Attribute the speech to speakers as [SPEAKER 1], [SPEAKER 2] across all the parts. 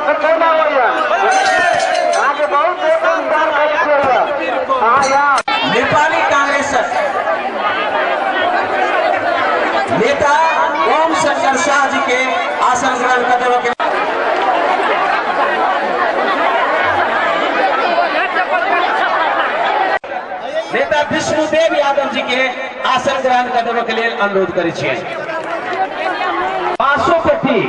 [SPEAKER 1] से केना होइया अहाँके बहुत इंतजार करै छियै अहाँ।
[SPEAKER 2] नेपाली कांग्रेस नेता ओम शंकर शाह जी के आसन ग्रहण कर देवे के नेता विष्णुदेव यादव जी के आसन ग्रहण कर देवे के लिए अनुरोध करै छियै। बासोपट्टी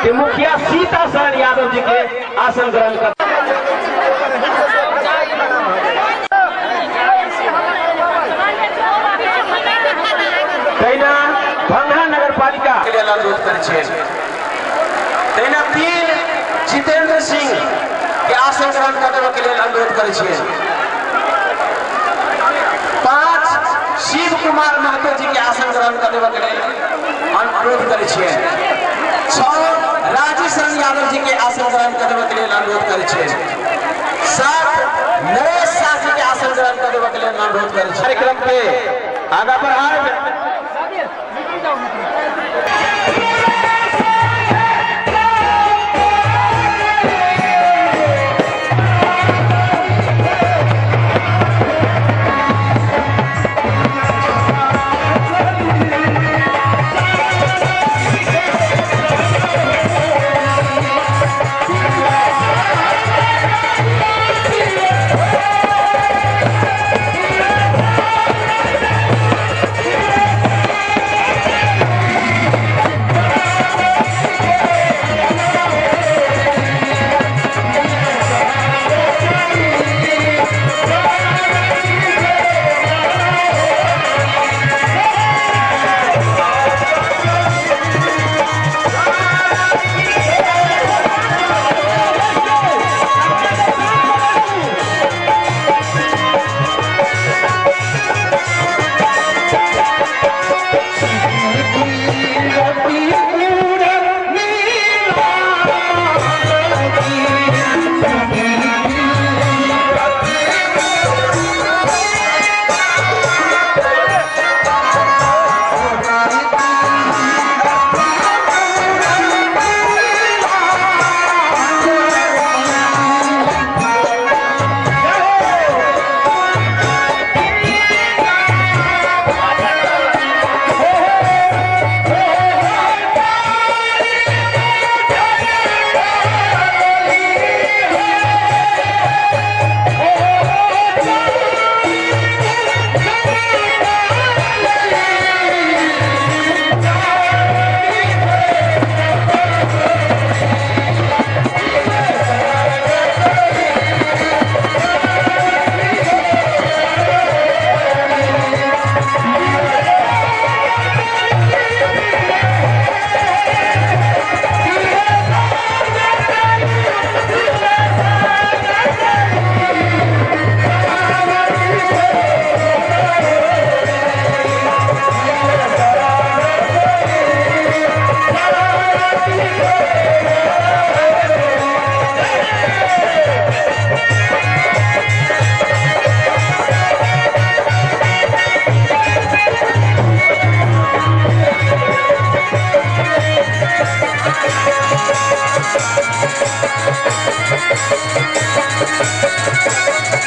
[SPEAKER 2] के मुखिया सीता शरण यादव जी के आसन ग्रहण कर तहिना भंगहा नगर पालिका के लिए अनुरोध करै छियै। तहिना 3 जितेंद्र सिंह के आसन ग्रहण कर देवे के लिए अनुरोध करै छियै। 5 शिव कुमार महतो जी के आसन ग्रहण कर देवे के लिए अनुरोध करै छियै। 6 राजेश शरण यादव जी के आसन ग्रहण कर देवे के लिए अनुरोध करै छियै। 7 नरेश शाह जी के आसन ग्रहण कर देवे के लिए अनुरोध करै छियै। कार्यक्रम के आगा बढ़ाए
[SPEAKER 3] Thank